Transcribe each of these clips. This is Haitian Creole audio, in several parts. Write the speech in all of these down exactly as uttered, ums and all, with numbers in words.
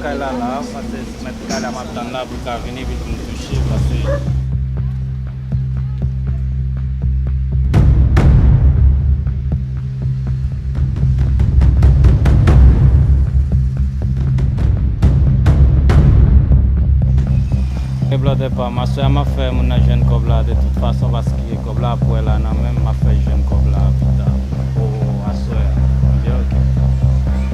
Kay la la, paske se mèt kay la m ap tann la pou l ka vini, epi pou m touche, paske E blòdè pa m, aswè a m ap fè moun nan jwenn kòb la de tout fason, paske kòb la ap wè la nan men m, m ap fè jwenn kòb la pita. O, aswè a. M di, ok.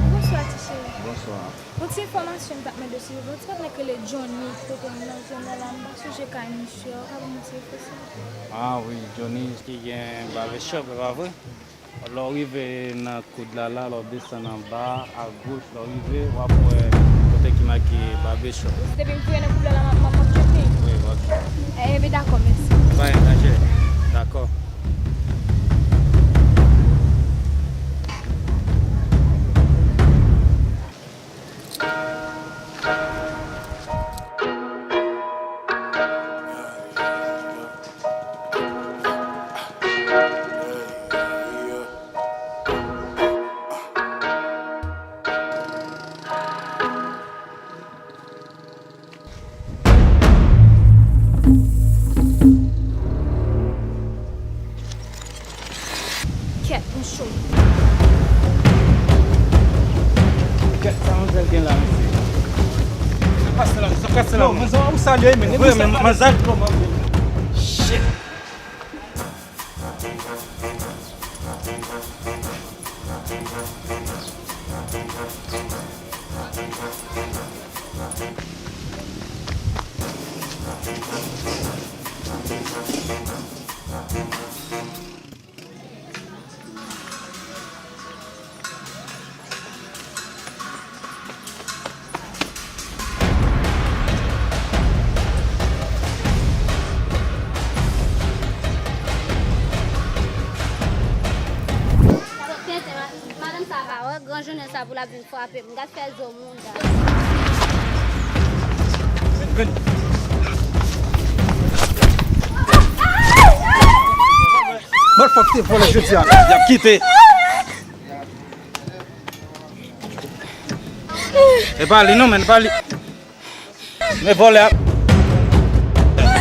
Bonswa, ti cheri. Bonswa. Yon ti enfòmasyon m t ap mande w, silvouplè. Yon ti patnè k rele Johnny, ki te gen nan zòn nan la, m pa sonje kay misye a. Ou ka ban m ti enfo, silvouplè? Ah wi, Johnny ki gen barbershop, e pa vre? Lè w rive nan koud la la, lè w desann anba, agoch, lè w rive, w ap wè kote ki make barbershop. Depi m rive nan koud la la, m ap, m ap, m ap tcheke? Wi, w ap tcheke. Enben, dakò, mèsi. Pa gen danje. Dakò. Kèt, m cho. Kèt, sa manzè gen la, mesye? Sa pase la, sa pase la, non, manzè, ou salye, men. Vre, men manzè kòman? Shit! Madanm sa pa wè, gran jounen sa pou l ap vin frape m. Gad fè zo moun sa. Motherfucker te vòlè jodi a. Y ap kite. E pa li non, men, e pa li. Men vòlè a.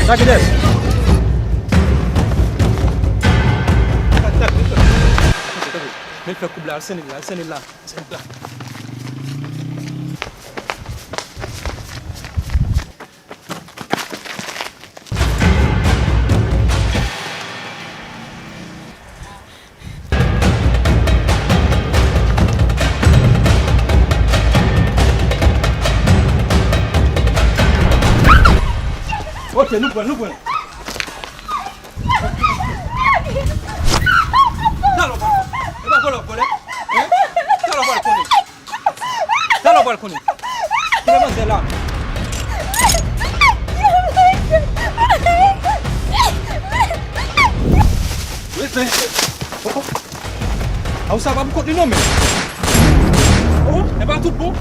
Sa ki dèyè? Men fè koub la, al sennen la, al sennen la, al sennen la. Ok, nou pran, nou pran. Talè w pral konnen. E pa vòlè w ap vòlè. Hein? Talè w pral konnen. Talè w pral konnen. Kite manzè la. Rete. Oh, oh. A, ou sa pa pou kont li non, men. Oh, e pa tout bon.